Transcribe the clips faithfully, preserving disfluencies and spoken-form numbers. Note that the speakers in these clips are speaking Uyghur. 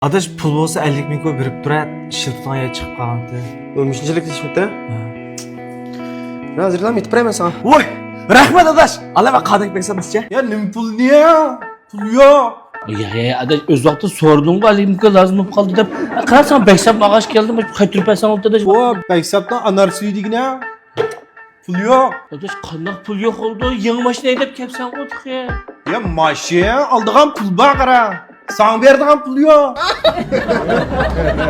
ئاداش، پۇل بولسا ئەللىك مىڭ كوي بېرىپ تۇرە، ئىشلىتىدىغان يەر چىقىپ قالغانتى. ئون بەشىنچى يىللىق تېشىپتە. ھە. ھازىرلا يېتىپ بېرەي مەن ساڭا. ۋوي! رەھمەت ئاداش! ئالا مەن قانداق بەرسەم ئىچە؟ يا نېمە پۇل نېمە؟ پۇل يوق. يا، يا، يا، ئاداش، ئۆز ۋاقتىدا سورىدىڭغۇ، ئەللىك مىڭ كوي لازىم بولۇپ قالدى دەپ. قارا، ساڭا بەك ساپ ماغاش كەلدى، قايتۇرۇپ بەرسەڭ بولدى ئاداش. ۋو، بەك ساپتا ئانار سۈيى دېگىنە. پۇل يوق. ئاداش، قانداق پۇل يوق بولىدۇ؟ يېڭى ماشىنا ھەيدەپ كەپسەنغۇ تېخى. يا ماشىنا ئالىدىغان پۇل بار قارا. ساڭا بېرىدىغان پۇل يوق.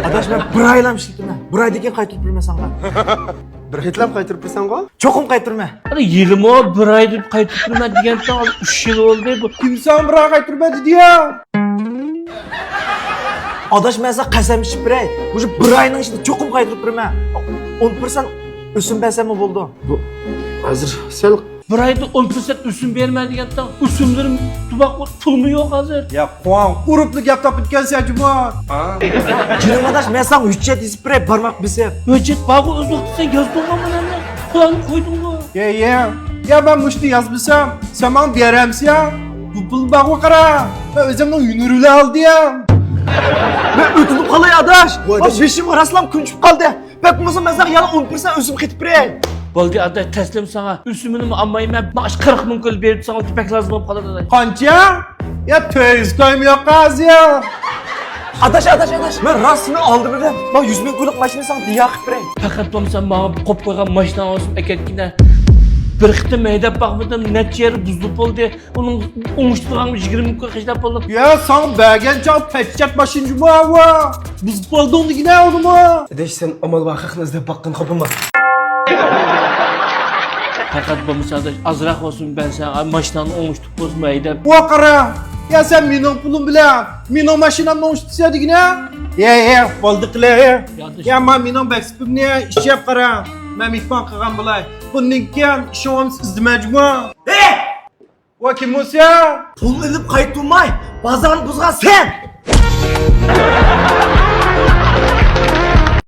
ئاداش، مەن بىر ئايلام ئىشلىتىمەن. بىر ئايدىن كېيىن قايتۇرۇپ بېرىمەن ساڭا. بىر ئايلام قايتۇرۇپ بېرىسەنغۇ؟ چوقۇم قايتۇرىمەن. ئەنە يىلىمۇ بىر ئاي دەپ قايتۇرۇپ بېرىمەن دېگەنتىڭ، ئۈچ يىل بولدى. بۇ كىم ساڭا بىر ئاي قايتۇرىمەن دېدى يا؟ ئاداش، مەن ساڭا قەسەم ئىچىپ بېرەي، مۇشۇ بىر ئاينىڭ ئىچىدە چوقۇم قايتۇرۇپ بېرىمەن. ئون پىرسەنت ئۆسۈم بەرسەممۇ بولىدۇ. بۇ ھازىر سەل. بىر ئايدا ئون پىرسەنت ئۆسۈم بېرىمەن دېگەنتىڭ، ئۆسۈملىرىم تۇماق، پۇلمۇ يوق ھازىر. يا قۇۋان، ئۇرۇپلا گەپ تاپىدىكەنسەن جۇمۇ. جېنىم ئاداش، مەن ساڭا ھۆججەت يېزىپ بېرەي، بارماق بېسىپ. ھۆججەت بارغۇ، ئۆز ۋاقتىدا سەن يازدىڭغۇ مانا، قۇلارنى قويدۇڭغۇ. يا، يا. يا، مەن مۇشۇنى يازمىسام، سەن ماڭا بېرەمسەن يا؟ بۇ پۇل بارغۇ قارا. مەن ئۆزۈمنىڭ ھۈنىرى بىلەن ئالدىم. مەن ئۆتۈنۈپ قالاي ئاداش. ۋاي ئاداش. بېشىمغا راسلام كۈن چۈشۈپ قالدى. بەك بولمىسا مەن ساڭا يەنە ئون پىرسەنت ئۆسۈم قېتىپ بېرەي. بولدى ئاداش، تەسلىم ساڭا. ئۆسۈمىنىمۇ ئالمايمەن. ماڭا قىرىق مىڭ كوي بېرىپ ساڭا بەك لازىم بولۇپ قالىدۇ ئاداش. قانچە؟ يا تۆت يۈز كويمۇ يوق ھازىر. ئاداش، ئاداش، ئاداش، مەن راستىنى ئالدىم دېدىم. ماڭا يۈز مىڭ كويلۇق ماشىنا ساڭا دىيار قىلىپ بېرەي. پەقەت بولمىسا ماڭا قويۇپ قويغان ماشىناڭنى ئۆسۈم ئەكەتكىنە. بىر قېتىم ھەيدەپ باقمىدىم، نەچچە يېرى بۇزۇلۇپ بولدى. ئۇنىڭ ئوڭشىتىدىغان يىگىرمە مىڭ كوي خەجلەپ بولدۇم. يا ساڭا بەرگەن چاغ پەچچەت ماشىنىجىمۇ ھاۋا. بۇزۇپ بولدۇڭ دېگىنە ئۇنىمۇ. ئاداش، سەن ئامال بار خەقنى ئىزدەپ باققىن خاپىما. پەقەت بولمىسا ئاداش، ئازراق بولسۇن بەرسەڭ، ماشىناڭنى ئوڭشىتىپ بولسۇن ھەيدەپ. ۋا قارا، يا سەن مېنىڭ پۇلۇم بىلەن مېنىڭ ماشىنامنى ئوڭشىتىسەن دېگىنە. يا، يا، بولدى قىلە. يا ئاداش. يا ما مېنىڭ بەكسىپىمنى ئىچىپ قارا. مەن مېھمان قىلغان بولاي. بۇندىن كېيىن ئىشىڭ بولمىسا ئىزدىمە جۇمۇ. ھەي! ۋا كىم بولسا؟ پۇل ئېلىپ قايتۇرماي، بازارنى بۇزغان سەن!